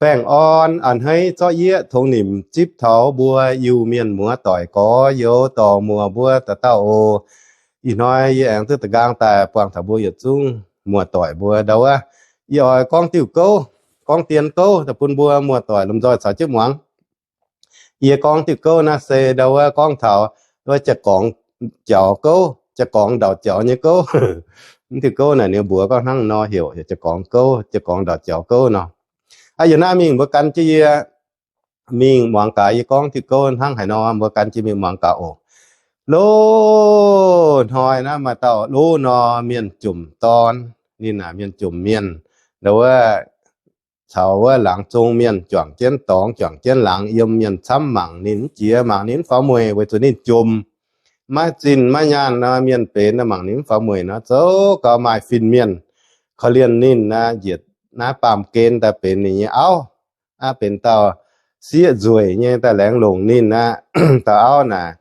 Baengh orn a'hneiv zorqv yieqv tongx nimc zipv taux mbuo Iu-Mienh muoz-doic gorx-youz dorc-muoc mbuo dauh dauh oc. Ih hnoi yie aengx duqv da'nqaang daaih buangh taux mbuo yietc zungv muoz-doic mbuo ndau wuov. Yie oix gorngv diuh gouv, gorngv dien gouv daaih bun mbuo muoz-doic lomh nzoih caux jienv muangx. Yie gorngv diuh gouv naaiv se ndau wuov gorngv taux wuov jaa-gorngv jaux gouv, jaa-gorngv ndau-jaux nyei gouv. Mv diuh gouv naaic ninh mbuox gorngv hnangv nor heuc, heuc jaa-gorngv gouv, jaa-gorngv ndau-jaux gouv nor. Aa, yie naaiv mingh mbuo gan jienv yie mingh muangx gaax, yie gorngv diuh gouv hnangv haaix nor mbuo gan jienv mingh muangx gaax oc. Loz-hnoi naaiv maaih dauh loz nor mienh jomc dorn, ninh naaic mienh jomc mienh, ndau wuov caux wuov laangz zong mienh juangc jienv dorngx juangc jienv laangz, yiem mienh camv mangc ninh mv jiex, mangc ninh mv faaux mueic weic zuqc ninh jomc, maiv zinh maiv nyaanh nor, mienh benx nor mangc ninh mv faaux mueic nor, zoux gau maaih fin-mienh korv-lienh ninh naaiv, njiec naaiv baamh gen daaih benx ninh nyei auv. Aqv, benx dauh sieqv nzueic nyei daaih laengz longc ninh aqv. Dauh auv naaic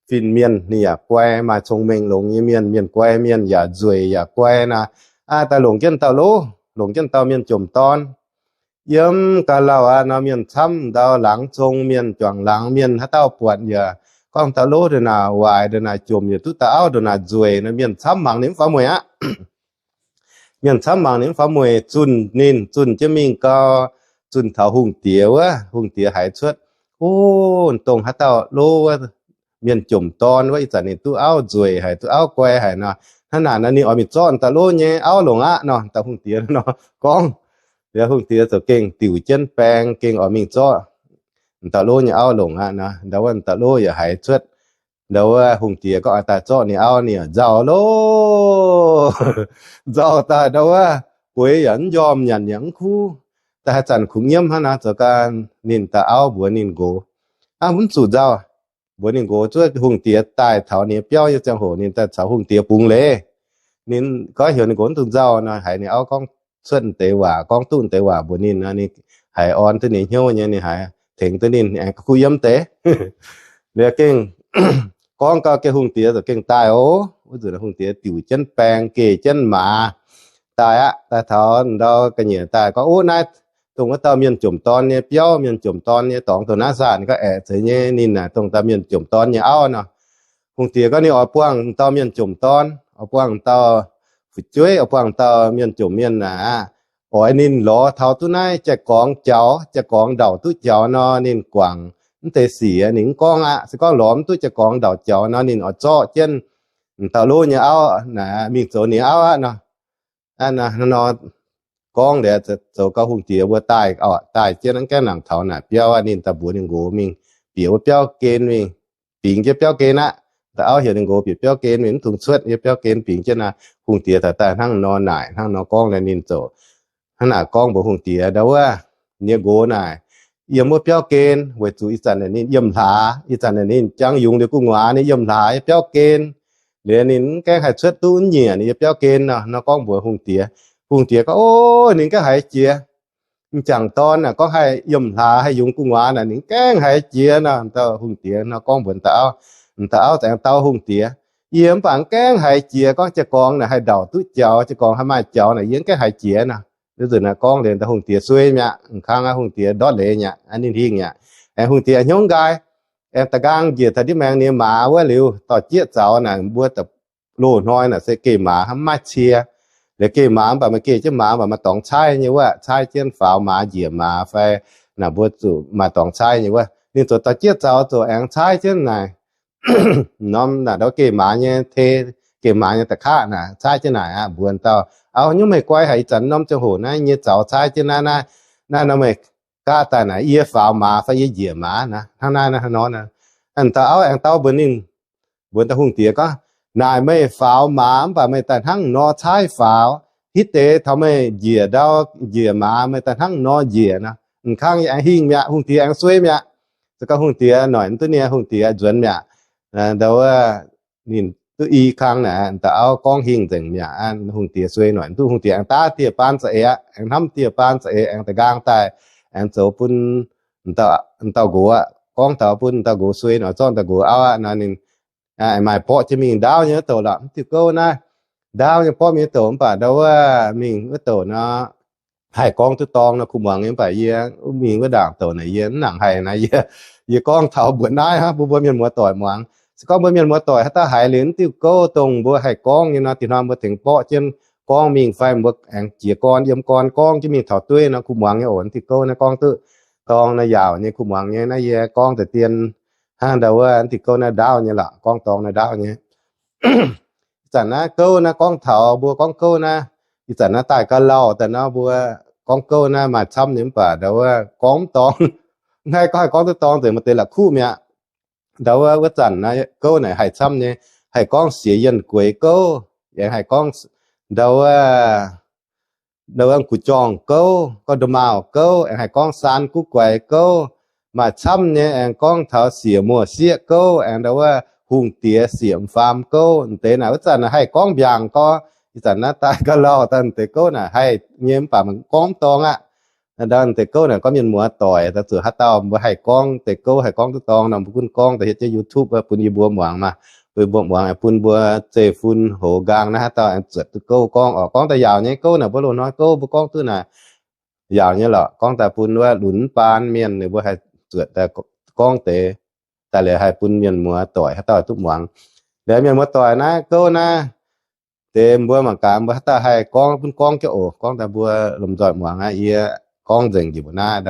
fin-mienh ninh yaac guai, maaih cong-mengh longx nyei mienh, mienh guai mienh, yaac nzueic yaac guai naaic. Aqv, daaih longc jienv dauh loz, longc jienv dauh mienh jomc dorn. Yiem ga'lauh aqv nor, mienh camv ndau, laangz zong mienh, juangc laangz mienh, haaix dauh buatc yaac gorngv dauh loz ndongc naaic waaic, ndongc naaic jomc, yaac duqv dauh auv ndongc naaic nzueic nor, mienh camv mangc ninh mv faaux mueic aqv. Mienh camv mangc ninh mv faaux mueic, zunh ninh, zunh jienv mingh gau, zunh taux hungh diex wuov. Hungh diex haiz cuotv, o, dongh haaix dauh loz wuov, mienh jomc dorn wuov, ih zanc ninh duqv auv nzueic haic, duqv auv guai haic nor. Hnangv naaic nor ninh oix mingh zorqv dauh loz nyei auv longc aqv nor. Dauh hungh diex nor gorngv. Liuz hungh diex ziouc gengh diuc jienv baeng, gengh oix mingh zorqv dauh loz nyei auv longc aqv nor. Ndau wuov dauh loz yaac haiz cuotv, ndau wuov hungh diex gorngv oix daaih zorqv ninh auv, ninh yaac nzauh loh. Nzauh daaih ndau wuov, bueix yaac mv njormh, nyanc yaac mv kuv. Daaih haaix zanc kungx nyiemv hnangv naaic, zoux gau ninh dauh auv mbuox ninh nqox, aav, mv zuqc nzauh. Mbuox ninh nqox zuov hungh diex daaih taux ninh nyei biauv nyei ziangh hoc ninh daaih caux hungh diex bungx leiz. Ninh gorngv heuc ninh nqox mv dungx nzauh nor, haiz ninh auv gorngv cuotv deix waac, gorngv duqv deix waac mbuox ninh nor, ninh haiz orn duqv ninh hnyouv nyei, ninh haiz tengx duqv ninh aengx kuh yiem deix. Liuz gengh gorngv gau, gengh hungh diex ziouc gengh daaih oc. Wuov nzunc hungh diex diuc jienv baeng, geh jienv maaz daaih aqv. Daaih taux ndau ga'nyiec daaih gorngv, o, naaiv dongh wuov dauh mienh jomc dorn nyei biauv, mienh jomc dorn nyei dorngx dongh naaiv saah, ninh gorngv aeqv, zeiz nyei, ninh naaic dongh dauh mienh jomc dorn nyei auv nor. Hungh diex gorngv ninh oix buangh dauh mienh jomc dorn, oix buangh dauh fu'jueiv, oix buangh dauh mienh jomc mienh naaic aqv. Oix ninh lorz taux duqv naaiv jaa-gorngv jaux, jaa-gorngv ndauc duqv jaux nor, ninh guangc mv deix sic ninh mv gorngv aqv. Se gorngv lorz mv duqv jaa-gorngv ndauc jaux nor, ninh oix zorqv jienv dauh loz nyei auv naaic mingh zoux ninh auv aqv nor. Hnangv nor gorngv liuz, zoux gau hungh diex mbuo daaih, daaih jienv hnangv gaengh nangc taux naaic biauv aqv. Ninh daaih mbuox ninh nqox mingh bieqc wuov biauv gen mingh, bingx jienv biauv gen aqv. Dauh auv heuc ninh nqox bieqc biauv gen mingh, mv dungx cuotv yie biauv gen, bingx jienv naaic. Hungh diex daaih daaih hnangv nor naaic, hnangv nor gorngv liuz ninh ziouc hnangv naaic gorngv mbuox hungh diex, ndau wuov, nyei nqox naaic yiem wuov biauv gen, weic zuqc ih zanc ninh yiem hlaax, ih zanc ninh jangx yungz liuz gu'nguaaz, ninh yiem hlaax yiem biauv gen. Liuz ninh mv gaengh haih cuotv duqv nyiec ninh yiem biauv gen nor. Nor gorngv mbuox hungh diex. Hungh diex gorngv, o, ninh gaengh haiz jiex. M'jangc dorn naaic gorngv haih yiem hlaax haih yungz gu'nguaaz naaic ninh gaengh haiz jiex nor. Dauh hungh diex nor gorngv mbuox dauh auv. Dauh auv aengx dau hungh diex, yie mv baac mv gaengh haiz jiex gorngv jaa-gorngv naaic haih ndauc duqv jaux, jaa-gorngv haih maaih jaux naaic yie mv gaengh haiz jiex nor. Wuov nzunc naaic gorngv liuz, dauh hungh diex suei mi'aqv. M'kangv aqv, hungh diex ndortv leiz mi'aqv, ninh hingh mi'aqv. Aengx hungh diex hnyouv nqaai, aengx da'nqaang njiec taux ndiev maengx ninh maaz wuov liuz, dorh jieqv zaux naaic, mbuo loz-hnoi naaic se geh maaz hnangv, maiv cie. Liuz geh maaz mv baac maaih geh jienv maaz mv baac maaih dorngx caaiv nyei wuov, caaiv jienv faaux maaz njiec maaz fai naaic mbuo zuqc maaih dorngx caaiv nyei wuov. Ninh ziouc dorh jieqv zaux ziouc aengx caaiv jienv naaic norm naaic ndau geh maaz nyei te, geh maaz nyei da'kaqv naaic caaiv jienv naaic aqv. Mbuox dauh auv, nyungc meih guai haic, ih zanc norm ziangh hoc naaiv nyei zaux caaiv jienv naaiv, naaiv, naaiv nor meih gaav daaih naaic yie faaux maaz fai yie njiec maaz naaic, hnangv naaiv nor. Dauh auv aengx dau mbuox ninh, mbuox dauh hungh diex gorngv, naaic meih faaux maaz mv baac meih daaih hnangv nor caaiv faaux, hitv deix taux meih njiec ndau, njiec maaz meih daaih hnangv nor njiec nor. M'kangv yaac aengx hingh mi'aqv, hungh diex aengx suei mi'aqv. Se gorngv hungh diex noic mv duqv nyei, hungh diex nzuonx mi'aqv. Ndau wuov ninh duqv i kang naaic, dauh auv gorngv hingh nzengc mi'aqv. Hungh diex suei noic mv duqv, hungh diex aengx daav dieh baan za'eix aqv, aengx hnamv dieh baan za'eix, aengx da'nqaang daaih, aengx zoux bun dauh nqox aqv, gorngv taux bun dauh nqox suei noic zorqv dauh nqox auv aqv nor, ninh maaih borqv jienv mingh ndaauv nyei wuov douc lorqc. Mv diuh gouv naaiv ndaauv nyei borqv mingh wuov douc, mv baac ndau wuov mingh wuov douc nor, haih gorngv duqv dorng nor kuv muangx nyei. Mv baac yie mingh wuov ndaangc douc naaic yie mv nangc haih naaic, yie, yie gorngv taux mbuoqc naaiv hnangv bun mbuo mienh muoz doic muangx. Se gorngv mbuo mienh muoz doic haaix dauh haiz liuz naaiv diuh gouv dongh mbuo haih gorngv nyei nor, diuh hnoi mbuo tengx borqv jienv gorngv mingh fai mbuo aengx jiez gorn yiem gorn gorngv jienv mingh taux dueiv nor kuv muangx nyei oc. Naaiv diuh gouv naaiv gorngv duqv dorng nor yaauc nyei kuv muangx nyei. Naaiv yie gorngv deix dien hnangv ndau wuov, naaiv diuh gouv naaiv ndaauv nyei lorqc, gorngv dorng naaiv ndaauv nyei. Ih zanc naaiv gouv naaiv gorngv taux mbuo gorngv gouv naaiv, ih zanc naaiv daaih ga'lauh daaih nor mbuo gorngv gouv naaiv maaih camv nyei mv baac ndau wuov gorngv mv dorng. Hnangv gorngv haih gorngv duqv dorng nzengc maaih deix la'kuqv mi'aqv. Ndau wuov wuov zanc naaiv gouv naaic haih camv nyei, haih gorngv siex yienh gueix gouv, aengx haih gorngv ndau wuov, ndau wuov gu'jorngh gouv, gorngv ndomauh gouv, aengx haih gorngv saan guv guaix gouv. Maaih camv nyei aengx gorngv taux siec muoz sieqv gouv, aengx ndau wuov hungh diex siec m'faam gouv. Deix naaic wuov zanc naaic haih gorngv mbiaangc gorx. Ih zanc naaiv daaih ga'lauh daaih deix gouv naaic haih nyei mv baac gorngv mv dorng aqv. Ndau deix gouv naaic gorngv mienh muoz doic daaih zuqc haaix dauh mbuo haih gorngv deix gouv haih gorngv duqv dorng nor mbuo gunv gorngv daaih hietv jienv YouTube bun yie mbuo muangx maah. Bun yie mbuo muangx, bun mbuo zeiv-fun hoz nqaang naaiv haaix dauh aengx zuotc duqv gouv gorngv oc. Gorngv daaih yaauc nyei gouv naaic mbuo loz-hnoi gouv mbuo gorngv duqv naaic yaauc nyei lorqc. Gorngv daaih bun wuov lunx baan mienh ninh mbuo haih zuotc daaih gorngv deix daaih liuz haih bun mienh muoz doic haaix dauh duqv muangx. Liuz mienh muoz doic naaiv gouv naaiv deix mbuo mangc gaax mbuo haaix dauh haih gorngv gunv gorngv jienv oc. Gorngv daaih mbuo lomh nzoih muangx aqv. Yie gorngv nzengc njiec mbuo naaiv,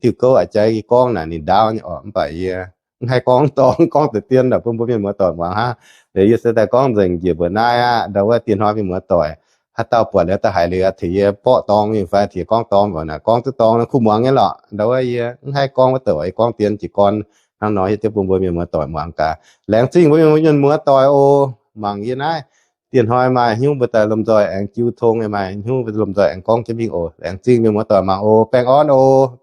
diuh gouv a'jaiv gorngv naaic ninh ndaauv nyei oc. Mv baac yie mv haih gorngv dorng, gorngv deix dien naaic bun mbuo mienh muoz doic muangx hnangv. Liuz yie se daaih gorngv nzengc njiec mbuo naaiv aqv. Ndau wuov dien hnoi mienh muoz doic haaix dauh buatc liuz daaih haiz liuz tengx yie borqv dorng mingh fai tengx gorngv dorng mbuox naaic gorngv duqv dorng nor kuv muangx nyei lorqc. Ndau wuov yie mv haih gorngv wuov douc, yie gorngv dien jiez gorn hnangv nor hietv jienv bun mbuo mienh muoz doic muangx gaax. Laengz zingh mbuo mienh muoz doic oc. Mangc yie naaiv dien hnoi maaih hnyouv mbuo daaih lomh nzoih aengx jiu tong, maaih hnyouv mbuo lomh nzoih aengx gorngv jienv mingh oc. Laengz zingh mienh muoz doic mangc oc. Baengh orn oc.